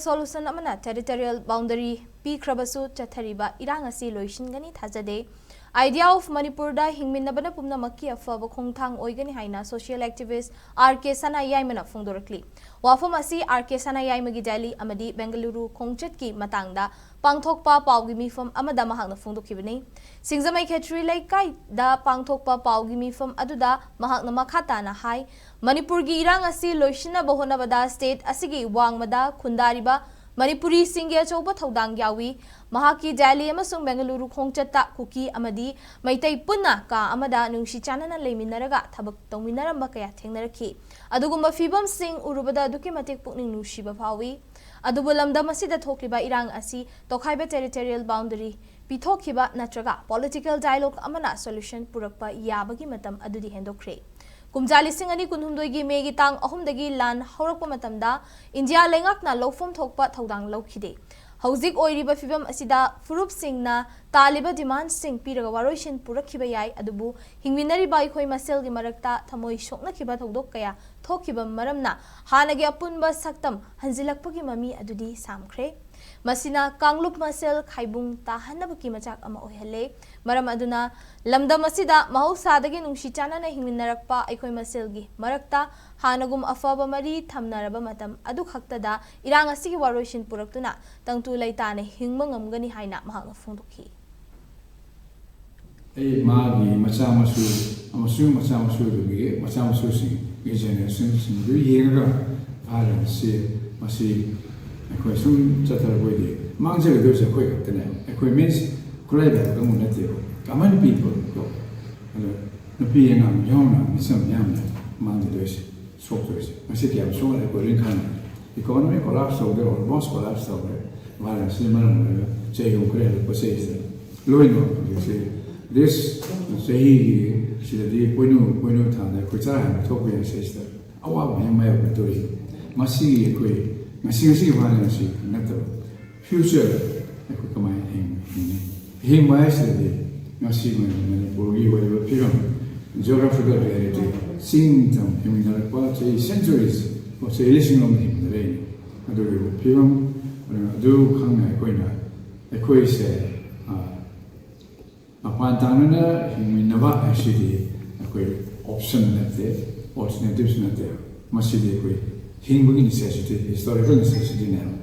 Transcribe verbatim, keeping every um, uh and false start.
Solution ꯑꯃꯅ territorial boundary ꯄꯤꯈ꯭ꯔꯕꯁꯨ ꯆꯠꯊꯔꯤꯕ ꯏꯔꯥꯡ ꯑꯁꯤ ꯂꯣꯏꯁꯤꯟꯒꯅꯤ ꯊꯥꯖꯗꯦ꯫ Idea of ꯃꯅꯤꯄꯨꯔꯗ ꯍꯤꯡꯃꯤꯟꯅꯕꯅ ꯄꯨꯝꯅꯃꯛꯀꯤ ꯑꯐꯕ ꯈꯣꯡꯊꯥꯡ ꯑꯣꯏꯒꯅꯤ ꯍꯥꯏꯅ social activist R K ꯁꯅꯥꯌꯥꯏꯃꯅ ꯐꯣꯡꯗꯣꯔꯛꯂꯤ꯫ ꯋꯥꯐꯝ ꯑꯁꯤ R K ꯁꯅꯥꯌꯥꯏꯃꯒꯤ ꯗꯦꯜꯂꯤ ꯑꯃꯗꯤ ꯕꯦꯡꯒꯂꯨꯔꯨ ꯈꯣꯡꯆꯠꯀꯤ ꯃꯇꯥꯡꯗ ꯄꯥꯡꯊꯣꯛꯄ ꯄꯥꯎꯒꯤ ꯃꯤꯐꯝ ꯑꯃꯗ ꯃꯍꯥꯛꯅ ꯐꯣꯡꯗꯣꯛꯈꯤꯕꯅꯤ꯫ ꯁꯤꯡꯖꯃꯩ ꯈꯦꯇ꯭ꯔꯤ ꯂꯩꯀꯥꯏꯗ ꯄꯥꯡꯊꯣꯛꯄ ꯄꯥꯎꯒꯤ ꯃꯤꯐꯝ ꯑꯗꯨꯗ ꯃꯍꯥꯛꯅ ꯃꯈꯥ ꯇꯥꯅ ꯍꯥꯏ, ꯃꯅꯤꯄꯨꯔꯒꯤ ꯏꯔꯥꯡ ꯑꯁꯤ ꯂꯣꯏꯁꯤꯟꯅꯕ ꯍꯣꯠꯅꯕꯗ state ꯑꯁꯤꯒꯤ ꯋꯥꯡꯃꯗ ꯈꯨꯟꯗꯥꯔꯤꯕ ꯃꯅꯤꯄꯨꯔꯤꯁꯤꯡꯒꯤ ꯑꯆꯧꯕ ꯊꯧꯗꯥꯡ ꯌꯥꯎꯏ꯫ ꯃꯍꯥꯛꯀꯤ ꯗꯦꯜꯂꯤ ꯑꯃꯁꯨꯡ ꯕꯦꯡꯒꯂꯨꯔꯨ ꯈꯣꯡꯆꯠꯇ ꯀꯨꯀꯤ ꯑꯃꯗꯤ ꯃꯩꯇꯩ ꯄꯨꯟꯅ ꯀꯥ ꯑꯃꯗ ꯅꯨꯡꯁꯤ ꯆꯥꯟꯅꯅ ꯂꯩꯃꯤꯟꯅꯔꯒ ꯊꯕꯛ ꯇꯧꯃꯤꯟꯅꯔꯝꯕ ꯀꯌꯥ ꯊꯦꯡꯅꯔꯛꯈꯤ꯫ ꯑꯗꯨꯒꯨꯝꯕ ꯐꯤꯕꯝꯁꯤꯡ ꯎꯔꯨꯕꯗ ꯑꯗꯨꯛꯀꯤ ꯃꯇꯤꯛ ꯄꯨꯛꯅꯤꯡ ꯅꯨꯡꯁꯤꯕ ꯐꯥꯎꯏ꯫ ꯑꯗꯨꯕꯨ ꯂꯝꯗꯝ ꯑꯁꯤꯗ ꯊꯣꯛꯂꯤꯕ ꯏꯔꯥꯡ ꯑꯁꯤ ꯇꯣꯈꯥꯏꯕ territorial boundary ꯄꯤꯊꯣꯛꯈꯤꯕ ꯅꯠꯇ꯭ꯔꯒ political dialogue ꯑꯃꯅ solution ꯄꯨꯔꯛꯄ ꯌꯥꯕꯒꯤ ꯃꯇꯝ ꯑꯗꯨꯗꯤ ꯍꯦꯟꯗꯣꯛꯈ꯭ꯔꯦ꯫ ꯀꯨꯝꯖꯥ ꯂꯤꯁꯤꯡ ꯑꯅꯤ ꯀꯨꯟꯍꯨꯝꯗꯣꯏꯒꯤ ꯃꯦꯒꯤ ꯇꯥꯡ ꯑꯍꯨꯝꯗꯒꯤ ꯂꯥꯟ ꯍꯧꯔꯛꯄ ꯃꯇꯝꯗ ꯏꯟꯗꯤꯌꯥ ꯂꯩꯉꯥꯛꯅ ꯂꯧꯐꯝ ꯊꯣꯛꯄ ꯊꯧꯗꯥꯡ ꯂꯧꯈꯤꯗꯦ꯫ ꯍꯧꯖꯤꯛ ꯑꯣꯏꯔꯤꯕ ꯐꯤꯕꯝ ꯑꯁꯤꯗ ꯐꯨꯔꯨꯞꯁꯤꯡꯅ ꯇꯥꯜꯂꯤꯕ demandꯁꯤꯡ ꯄꯤꯔꯒ ꯋꯥꯔꯣꯏꯁꯤꯟ ꯄꯨꯔꯛꯈꯤꯕ ꯌꯥꯏ, ꯑꯗꯨꯕꯨ ꯍꯤꯡꯃꯤꯟꯅꯔꯤꯕ ꯑꯩꯈꯣꯏ ꯃꯁꯦꯜꯒꯤ ꯃꯔꯛꯇ ꯊꯃꯣꯏ ꯁꯣꯛꯅꯈꯤꯕ ꯊꯧꯗꯣꯛ ꯀꯌꯥ ꯊꯣꯛꯈꯤꯕ ꯃꯔꯝꯅ ꯍꯥꯟꯅꯒꯤ ꯑꯄꯨꯟꯕ ꯁꯛꯇꯝ ꯍꯟꯖꯤꯜꯂꯛꯄꯒꯤ ꯃꯃꯤ ꯑꯗꯨꯗꯤ ꯁꯥꯝꯈ꯭ꯔꯦ꯫ ꯃꯁꯤꯅ ꯀꯥꯡꯂꯨꯞ ꯃꯁꯦꯜ ꯈꯥꯏꯕꯨꯡ ꯇꯥꯍꯟꯅꯕꯒꯤ ꯃꯆꯥꯛ ꯑꯃ ꯑꯣꯏꯍꯜꯂꯦ꯫ ꯃꯔꯝ ꯑꯗꯨꯅ ꯂꯝꯗꯝ ꯑꯁꯤꯗ ꯃꯍꯧꯁꯥꯗꯒꯤ ꯅꯨꯡꯁꯤ ꯆꯥꯟꯅꯅ ꯍꯤꯡꯃꯤꯟꯅꯔꯛꯄ ꯑꯩꯈꯣꯏ ꯃꯁꯦꯜꯒꯤ ꯃꯔꯛꯇ ꯍꯥꯟꯅꯒꯨꯝ ꯑꯐꯕ ꯃꯔꯤ ꯊꯝꯅꯔꯕ ꯃꯇꯝ ꯑꯗꯨꯈꯛꯇꯗ ꯏꯔꯥꯡ ꯑꯁꯤꯒꯤ ꯋꯥꯔꯣꯏꯁꯤꯟ ꯄꯨꯔꯛꯇꯨꯅ ꯇꯪꯗꯨ ꯂꯩꯇꯥꯅ ꯍꯤꯡꯕ ꯉꯝꯒꯅꯤ ꯍꯥꯏꯅ ꯃꯍꯥꯛꯅ ꯐꯣꯡꯗꯣꯛꯈꯤ꯫ ꯑꯩ ꯃꯥꯒꯤ ꯃꯆꯥ ꯃꯁꯨ ꯑꯃꯁꯨꯡ ꯃꯆꯥ ꯃꯁꯨꯗꯨꯒꯤ ꯃꯆꯥ ꯃꯁꯨꯁꯤꯡꯒꯤ generationꯁꯤꯡꯗꯨ ꯌꯦꯡꯉꯒ ꯚꯥꯔꯠ ꯑꯁꯤ ꯃꯁꯤ ꯑꯩꯈꯣꯏ ꯁꯨꯝ ꯆꯠꯊꯔꯛꯄ ꯑꯣꯏꯗꯤ ꯃꯥꯡꯖꯒꯗꯣꯏꯁꯦ ꯑꯩꯈꯣꯏ ꯈꯛꯇꯅꯦ꯫ ꯑꯩꯈꯣꯏ means ꯈꯨꯠꯂꯥꯏ ꯄꯥꯏꯕ ꯀꯥꯡꯕꯨ ꯅꯠꯇꯦꯕ꯫ ꯀꯃꯟ ꯄꯤꯄꯜꯗꯣ, ꯑꯗꯣ ꯅꯨꯄꯤ ꯑꯉꯥꯡ ꯌꯥꯎꯅ ꯃꯤꯆꯝ ꯃꯌꯥꯝꯅ ꯃꯥꯡꯖꯗꯣꯏꯁꯦ, ꯁꯣꯛꯇꯣꯏꯁꯦ꯫ ꯉꯁꯤ ꯀꯌꯥꯝ ꯁꯣꯛꯑꯦ ꯑꯩꯈꯣꯏ ꯂꯣꯏ ꯈꯪꯉꯦ꯫ Economy collapse ꯇꯧꯗꯣꯏꯔꯦ, almost collapse ꯇꯧꯔꯦ꯫ ꯚꯥꯔꯠ ꯑꯁꯤꯅ ꯃꯔꯝ ꯑꯣꯏꯔꯒ ꯆꯍꯤ ꯑꯍꯨꯝ ꯈꯔ ꯍꯦꯜꯂꯛꯄ ꯆꯍꯤꯁꯤꯗ ꯂꯣꯏꯅꯃꯛ ꯍꯧꯖꯤꯛꯁꯦ this ꯆꯍꯤꯒꯤ ꯁꯤꯗꯗꯤ ꯄꯣꯏꯅꯨ ꯄꯣꯏꯅꯨ ꯊꯥꯗ ꯑꯩꯈꯣꯏ ꯆꯔꯥ ꯍꯦꯟꯕ ꯊꯣꯛꯄ ꯌꯥꯏ꯫ ꯁꯤꯗꯩꯁꯤꯗ ꯑꯋꯥꯕ ꯃꯌꯥꯝ ꯃꯥꯌꯣꯛꯅꯗꯣꯔꯤ꯫ ꯃꯁꯤꯒꯤ ꯑꯩꯈꯣꯏ ꯉꯁꯤ ꯉꯁꯤꯒꯤ ꯚꯥꯔꯠ ꯑꯁꯤ ꯅꯠꯇꯕ future ꯑꯩꯈꯣꯏ ꯀꯃꯥꯏꯅ ꯍꯤꯡ-, ꯍꯤꯡꯅꯤ? ꯍꯤꯡꯕ ꯍꯥꯏꯁꯤꯗꯗꯤ ꯉꯁꯤ ꯃꯅꯤ-, ꯃꯅꯤꯄꯨꯔꯒꯤ ꯑꯣꯏꯔꯤꯕ ꯐꯤꯕꯝ, geographical reality, ꯆꯤꯡ ꯇꯝ ꯍꯤꯡꯃꯤꯟꯅꯔꯛꯄ ꯆꯍꯤ centuries, ꯆꯍꯤ ꯂꯤꯁꯤꯡ ꯑꯃ ꯍꯤꯡꯃꯤꯟꯅꯔꯛꯏꯅꯤ꯫ ꯑꯗꯨꯒꯤ ꯐꯤꯕꯝ꯫ ꯑꯗꯨ ꯈꯪꯅ ꯑꯩꯈꯣꯏꯅ, ꯑꯩꯈꯣꯏꯁꯦ, ꯑ, ꯃꯄꯥꯟ ꯇꯥꯡꯅꯅ ꯍꯤꯡꯃꯤꯟꯅꯕ ꯍꯥꯏꯁꯤꯗꯤ ꯑꯩꯈꯣꯏ option ꯅꯠꯇꯦ, alternatives ꯅꯠꯇꯦ꯫ ꯃꯁꯤꯗꯤ ꯑꯩꯈꯣꯏ ꯍꯤꯡꯕꯒꯤ necessity, historical necessity ꯅꯦꯕ꯫